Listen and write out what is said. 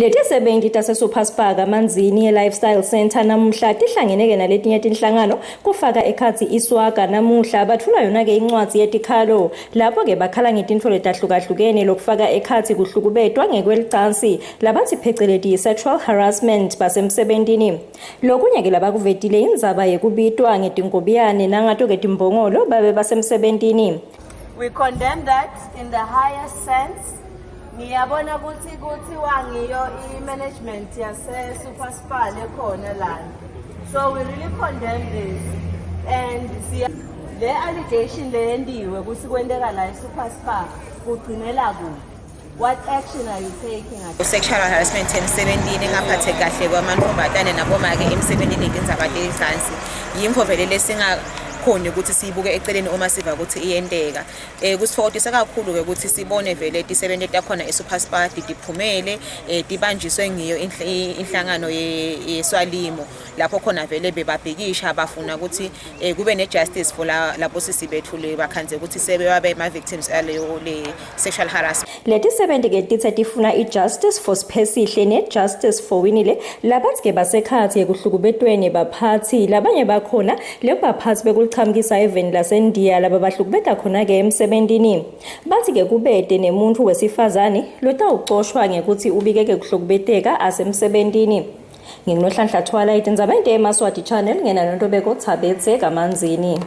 Letisebenti taseSuperSpar kaManzini e-Lifestyle Centre namuhla tihlangene-ke naletinye tinhlangano kufaka ekhatsi iSwaga namuhla batfula yona-ke incwadzi yetikhalo lapho-ke bakhala ngetintfo letahlukahlukene lokufaka ekhatsi kuhlukubetwa ngekwelicansi labatsi pheceleti yi-sexual harassment basemsebentini. Lokunye-ke labakuvetile indzaba yekubitwa ngetinkobiyane nangato-ke timbongolo babe basemsebentini. We condemn that in the highest sense. Ngiyabona ukuthi kuthiwa ngiyo i-management yase-Super Spar lekhona lana. So we really condemn this. And siya le allegation leyentiwe ukuthi kwenteka la e-Super Spar kugcinela kuphi? What action are you taking? Sexual harassment emsebentini engaphatheki kahle kwamantombazane nabomake emsebentini tindzaba telicansi yintfo vele lesingakhoni ukuthi siyibuke eceleni uma siva ukuthi iyenteka. Kusitfokotisa kakhulu-ke ukuthi sibone vele tisebenti takhona e-Super Spar tiphumele tibanjiswe ngiyo inhlangano yeSwalimo lapho khona vele bebabhikisha bafuna ukuthi kube ne-justice for labo sisi bethu le bakhandze ukuthi sebebabe ma-victims aleyo le sexual harassment. Letisebenti-ke titse tifuna i-justice for Siphesihle ne-justice for Winile labathi-ke basekhatsi ekuhlukubetweni baphatsi labanye bakhona lekubaphatsi bekulichamukisa eveni laseNdiya laba bahlukubeta khona-ke emsebentini. Bathi-ke kubete nemuntfu wesifazane lotawucoshwa ngekutsi ubikeke kuhlukubeteka asemsebentini. Nginginohlanhla Thwala itindzaba emaSwati Channel ngena noNtobeko Tsabetse kaManzini.